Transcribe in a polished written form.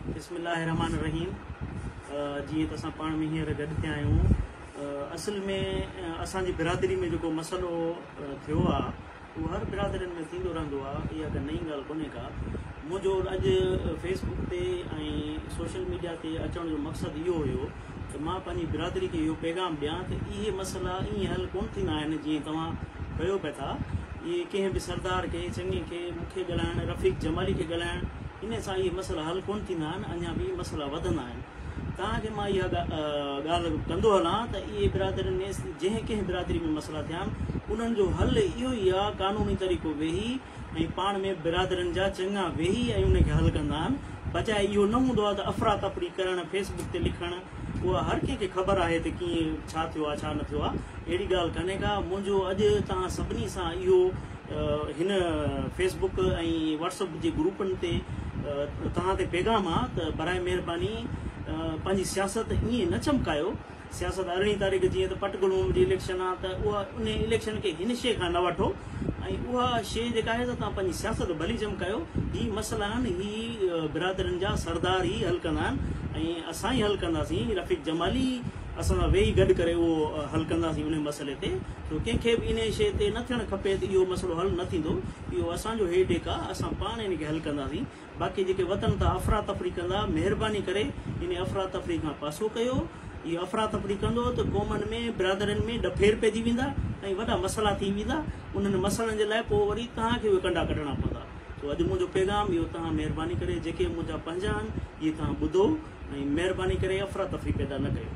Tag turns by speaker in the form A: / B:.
A: بسم الله الرحمٰن الرحيم جيئن ته اسان پاڻ ۾ هينئر گڏ ٿيا آهيون اصل ۾ اسان جي برادري ۾ جيڪو مسئلو ٿيو آهي اهو هر برادرين ۾ ٿيندو رهندو آهي اها ڪا نئين ڳالهه ڪونهي ڪا منهنجو اڄ فيس بڪ تي ۽ سوشل ميڊيا تي اچڻ جو مقصد اهو هيو ته مان پنهنجي برادري کي اهو پيغام ڏيان ته اهي مسئلا ائين حل ڪونه ٿيندا آهن جيئن توهان ڪيو پئي ٿا. اهي ڪنهن به سردار کي، چڱي کي، مون کي ڳالهائڻ، رفيق جمالي کي ڳالهائڻ، انهي سان اهي مسئلا حل ڪونه ٿيندا آهن، اڃا به مسئلا وڌندا آهن. توهان کي مان اها ڳالهه ڪندو هلان ته اهي برادرين ۾ جنهن ڪنهن برادري ۾ مسئلا ٿيا آهن انهن جو حل اهو ئي آهي قانوني طريقو ويهي ۽ پاڻ ۾ برادرين جا چڱا ويهي ۽ ان کي حل ڪندا آهن بجاء اهو نه هوندو آهي ته افراتفري ڪرڻ فيس بڪ تي لکڻ اها هر ڪنهن کي خبر آهي ته ڪيئن ڇا ٿيو آهي ڇا نه ٿيو آهي اهڙي ڳالهه ڪانهي ڪا منهنجو اڄ توهان سڀني سان اهو هن فيس بڪ ۽ واٽس اپ جي گروپن تي توهان تي پيغام آهي ته برائي مهرباني پنهنجي سياست ائين نه چمڪايو سياست ارڙهين تاريخ جيئن ته پٽ گل محمد جي اليڪشن آ ته اها ان اليڪشن کي هن شيء کان نه وٺو ۽ اها شيء جيڪا آهي ته توهان پنهنجي سياست ڀلي چمڪايو هي مسئلا آهن هي برادرين جا سردار ئي حل ڪندا آهن ۽ اسان ئي حل ڪنداسين رفيق جمالي اسان سان ويهي گڏ ڪري اهو حل ڪنداسين ان مسئلي تي سو ڪنهن کي به ان شيء تي نه ٿيڻ کپي ته اهو مسئلو حل نه ٿيندو اهو اسان جو هيڊ ايڪ آ اسان پاڻ ان کي حل ڪنداسين باقي جيڪي وطن تان افراتفري ڪندا مهرباني ڪري انهي افراتفري کان پاسو ڪيو. اهو افراتفري ڪندو ته قومن ۾ برادرين ۾ ڏڦير پئجي ويندا ۽ وڏا مسئلا ٿي ويندا. انهن مسئلن جي لاء پوء وري توهان کي اهي ڪنڊا ڪڍڻا پوندا. سو اڄ منهنجو پيغام اهو توهان مهرباني ڪري جيڪي منهنجا پنهنجا آهن اهي توهان ٻڌو ۽ مهرباني ڪري افراتفري پيدا نه ڪيو.